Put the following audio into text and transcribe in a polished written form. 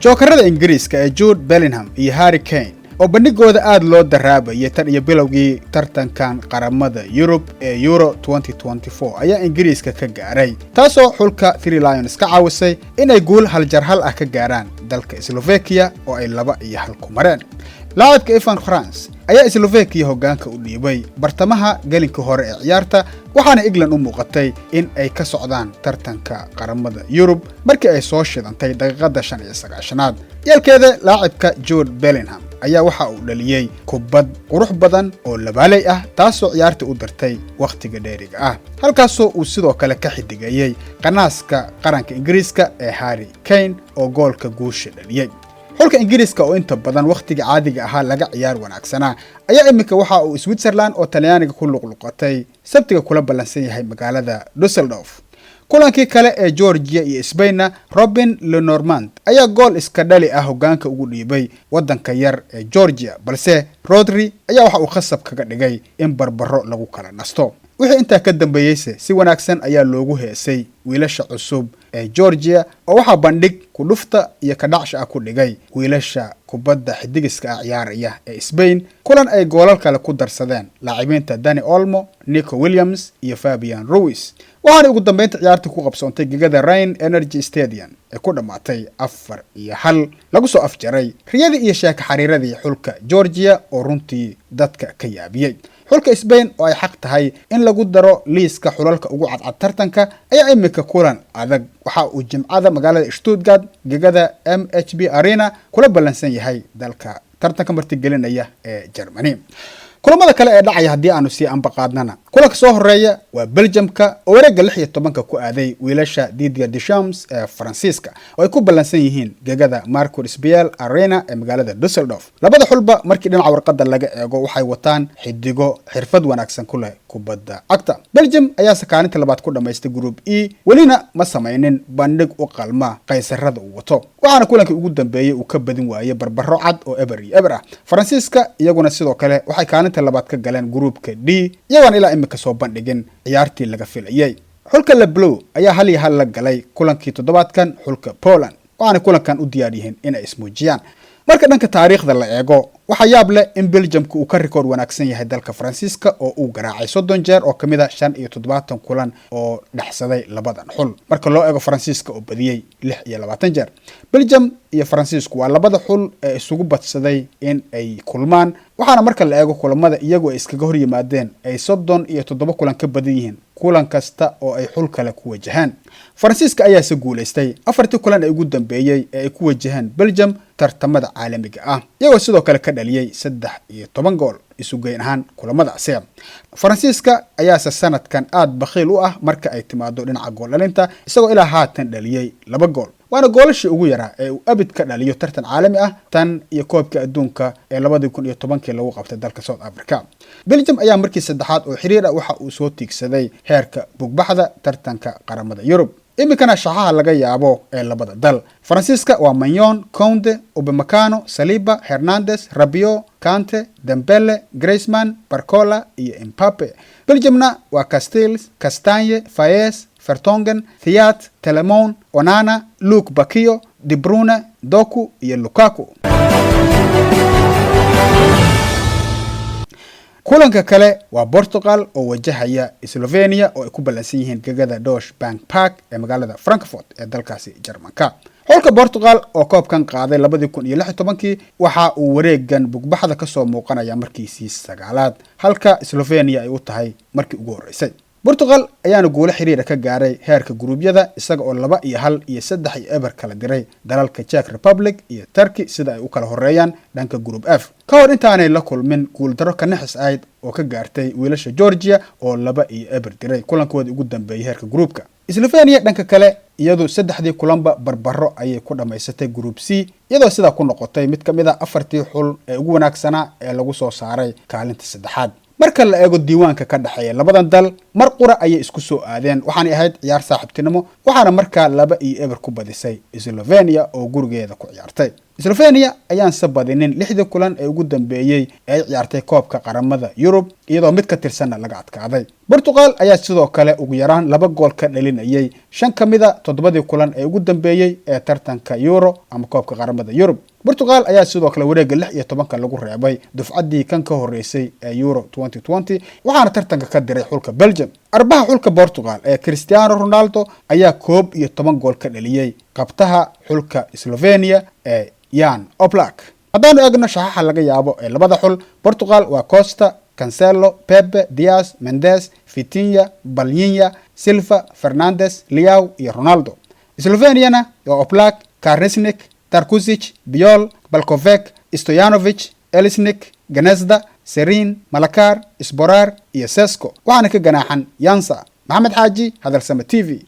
Jookarada Ingiriiska ee Jude Bellingham iyo Harry Kane oo bandhigooda aad loo daraabayay tan iyo bilowgii tartankan qaramada Yurub ee Euro 2024 ayaa Ingiriiska ka gaaray, taasoo xulka Three Lions ka caawisay inay guul 1-0 ah ka gaaraan dalka Slovakia oo ay 2-1 ku mareen. Laacibka Ivan Franc ayaa Slovakia hoggaanka u dhiibay bartamaha gelinka hore ee ciyaarta, waxaana England u muuqatay in ay ka socdaan tartanka qaramada Yurub markii ay soo shidantay daqiiqadda 95aad. Yeelkeeda, laacibka Jude Bellingham ayaa waxa uu dhaliyey kubad qurux badan oo labaaley ah, taasoo ciyaarta u dartay wakhtiga dheeriga ah, halkaasoo uu sidoo kale ka xidigeeyey qanaaska qaranka Ingiriiska ee Harry Kane oo goolka guusha dhaliyey. Xulka Ingiriiska oo inta badan wakhtiga caadiga ahaa laga ciyaar wanaagsanaa ayaa iminka waxa uu Switzerland oo Talyaaniga ku luqluqatay Sabtiga kula ballansan yahay magaalada Dusseldorf. Kulankii kale ee Georgia iyo Sbainna, Robin Le Normand ayaa gool iska dhali ah hoggaanka ugu dhiibay waddanka yar ee Georgia, balse Rodri ayaa waxa uu khasab kaga dhigay in barbaro lagu kala nasto. Wixii intaa ka dambeeyeyse, si wanaagsan ayaa loogu heesay wiilasha cusub ee Georgia, oo waxaa bandhig kudhufta iyo kadhacsha ah ku dhigay wiilasha kubadda xidigiska ah ciyaaraya ee Sbain, kulan ay goolal kale ku darsadeen laacibinta Dani Olmo, Nico Williams iyo Fabian Ruiz, waxaana ugu dambeynta ciyaarta ku qabsoontay gegada Rhein Energy Stadium ee ku dhammaatay 4-1, lagu soo afjaray riyadii iyo sheeka xariiradii xulka Georgia oo runtii dadka ka yaabiyey. Xulka Sbain oo ay xaq tahay in lagu daro liiska xulalka ugu cadcad tartanka ayaa iminka kulan adag waxa uu Jimcada magaalada Stuttgart gegada MHP Arena kula ballansan yahay dalka tartanka martigelinaya ee Germany. Kulamada kale ee dhacaya haddii aanu sii ambaqaadnana, kulanka soo horeeya waa Belgiumka oo wareegga 16-ka ku aaday wiilasha Didier Deschamps ee Faransiiska oo ay ku ballansan yihiin gegada Marco Spiel Arena ee magaalada Dusseldorf. Labada xulba markii dhinaca warqadda laga eego waxay wataan xidigo xirfad wanaagsan ku leh kubadda cagta. Belgium ayaa sakaalinta labaad ku dhamaystay Group E, welina ma samaynin bandhig u qalma qaysarada uu wato, waxaana kulankii ugu dambeeyey uu ka badin waayey barbaro cad oo 0-0 ah. Faransiiska iyaguna sidoo kale waxay kaalinta labaad ka galeen gruupka D, iyagoon ilaa imika soo bandhigin ciyaartii laga filayay. Xulka Les Bleus ayaa 1-1 la galay kulankii toddobaadkan xulka Poland, waxaana kulankan u diyaar yihiin inay ismuujiyaan. Marka dhanka taariikhda la eego, waxaa yaab leh in Belgiumka uu ka rikoor wanaagsan yahay dalka Faransiiska oo uu garaacay 30 jeer oo kamid a 75 kulan oo dhexsaday labadan xul, marka loo eego Faransiiska oo badiyey 26 jeer. Belgium iyo Faransiisku waa labada xul ee isugu badsaday in ay kulmaan, waxaana marka la eego kulamada iyagu ay iskaga hor yimaadeen ay 37 kulan ka badan yihiin kulan kasta oo ay xul kale ku wajahaan. Faransiiska ayaase guulaystay afartii kulan ee ugu dambeeyey ee ay ku wajahaan Belgium tartamada caalamiga ah, iyagoo sidoo kale ka dhaliyey 13 gool isugeyn ahaan kulamadaasi. Faransiiska ayaase sanadkan aada bakhiil u ah marka ay timaado dhinaca gool dhalinta, isagoo ilaa haatan dhaliyey 2 gool, waana goolashii ugu yaraa ee uu abid ka dhaliyo tartan caalami ah tan iyo koobka adduunka ee 2010-kii lagu qabtay dalka South Africa. Belgium ayaa markii saddexaad oo xiriir ah waxa uu soo tiigsaday heerka bugbaxda tartanka qaramada Yurub. Iminkana shaxaha laga yaabo ee labada dal: Faransiiska waa Maignan, Kounde, Upamecano, Saliba, Hernandez, Rabiot, Kante, Dembele, Griezmann, Barcola iyo Mbappe. Belgiumna waa Casteels, Castagne, Faes, Vertonghen, Theate, Tielemans, Onana, Lukebakio, De Bruyne, Doku iyo Lukaku. Kulanka kale waa Portugal oo wajahaya Slovenia oo ay ku ballansan yihiin gegada Deutsche Bank Park ee magaalada Frankfurt ee dalkaasi Jarmanka. Xulka Portugal oo koobkan qaaday 2016-kii waxa uu wareegan bugbaxda kasoo muuqanaya markiisii sagaalaad, halka Slovenia ay u tahay markii ugu horreysay. Portugal ayaana guulo xiriira ka gaaray heerka guruubyada, isaga oo 2-1 iyo 3-0 kala diray dalalka Czech Republic iyo Turkey sida ay u kala horeeyaan dhanka Group F, ka hor intaanay la kulmin guuldaro kanixis ahayd oo ka gaartay wiilasha Georgia oo 2-0 diray kulankoodii ugu dambeeyay heerka gruupka. Slovenia dhanka kale iyadu saddexdii kulanba barbaro ayay ku dhammaysatay Group C, iyadoo sidaa ku noqotay mid ka mid a afartii xul ee ugu wanaagsanaa ee lagu soo saaray kaalinta saddexaad. Marka la eego diiwaanka ka dhexeeya labadan dal, mar qura ayay isku soo aadeen, waxaanay ahayd ciyaar saaxiibtinimo, waxaana markaa 2-0 ku badisay Slovenia oo gurigeeda ku ciyaartay. Slovenia ayaanse badinin lixdii kulan ee ugu dambeeyey ee ay ciyaartay koobka qaramada Yurub, iyadoo mid ka tirsanna laga adkaaday. Portugal ayaa sidoo kale ugu yaraan laba gool ka dhalinayay shan ka mid a toddobadii kulan ee ugu dambeeyey ee tartanka Euro ama koobka qaramada Yurub. Portugal ayaa sidoo kale wareegga 16-ka lagu reebay dufcaddii kan ka horreysay ee Euro, waxaana tartanka ka diray xulka Belgium. Arbaha xulka Portugal ee Cristiano Ronaldo ayaa 11 gool ka dhaliyey qabtaha xulka Slovenia ee Jan Oblak. Haddaanu eegno shaxaxa laga yaabo ee labada xul, Portugal waa Costa, Cancelo, Pepe, Dias, Mendes, Vitinha, Palhinha, Silva, Fernandes, Leao iyo Ronaldo. Sloveniana waa Oblak, Karnisnik, Tarkusic, Bijol, Balkovec, Stojanovic, Elšnik, Gnezda, Serin, Mlakar, Sporar iyo Sesko, waxaana ka ganaaxan Jansa. Maxamed Xaaji, Hadalsame TV.